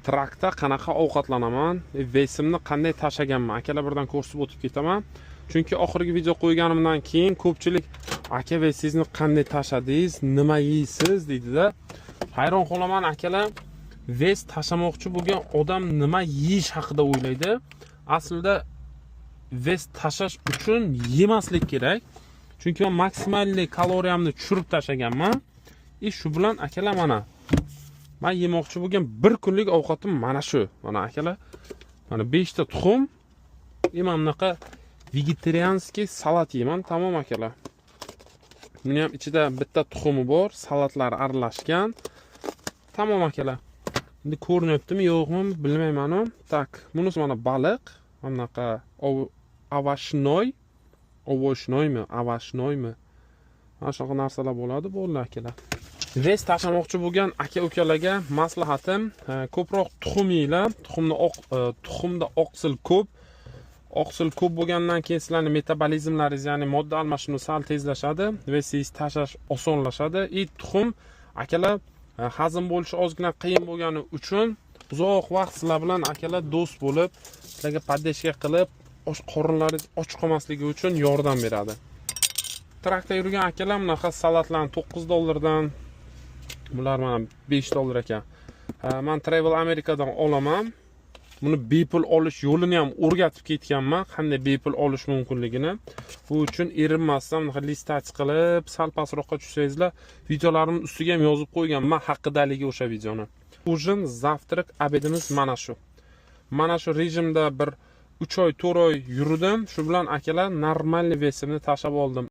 Truckda qanaqa ovqatlanaman, вес imni qanday tashlaganman, akalar, birdan ko'rsatib o'tib ketaman. Chunki oxirgi video qo'yganimdan keyin ko'pchilik: "Aka, вес ingizni qanday tashladingiz, nima yeysiz?" deydida. Hayron qolaman, akalar, вес tashlamoqchi bo'lgan odam nima yeyish haqida o'ylaydi. Aslida вес tashlash uchun yemaslik kerak, chunki man максимальный kaloriyamni tushirib tashlaganman. И shu bilan, akalar, mana man yemoqchi bo'lgan bir kunlik ovqatim mana shu. Mana, akalar, mana beshta tuxum и mana bunaqa вегетарианский salat yeyman, tamom, akalar. Buni ham ichida bitta tuxumi bor, salatlar aralashgan, tamom, akalar. Endi ko'rinyaptimi, yo'qmi, bilmaymanu. Так, bunisi mana baliq, mana bunaqa овощной, овощной mi, овощной mi, mana shunaqa narsalar bo'ladi. Bo'ldi, akalar. Вес tashlamoqchi bo'lgan aka ukalarga maslahatim: ko'proq tuxum yenglar. Tuxumni oq, tuxumda oqsil ko'p. Oqsil ko'p bo'lgandan keyin sizlarni metabolizmlaringiz, ya'ni modda almashinuvi sal tezlashadi, вес ingiz tashlash osonlashadi. И tuxum, akalar, hazm bo'lishi ozgina qiyin bo'lgani uchun uzoq vaqt sizlar bilan, akalar, do'st bo'lib, sizlarga поддержка qilib, och qorinlaringiz och qolmasligi uchun yordam beradi. Truckda yurgan akalar, bunaqa salatlarni 9 dollardan, bular mana 5 dollar ekan. Man Travel Amerikadan olaman. Buni bepul olish yo'lini ham o'rgatib ketganman, qanday bepul olish mumkinligini. Bu uchun erinmasdan bunaqa листать qilib, sal pastroqqa tushsangizlar, videolarimni ustiga ham yozib qo'yganman haqidaligi o'sha videoni. Ужин, завтрак, обед imiz mana shu. Mana shu rejimda bir 3 oy, 4 oy yurdim. Shu bilan, akalar, нормальный вес imni tashlab oldim.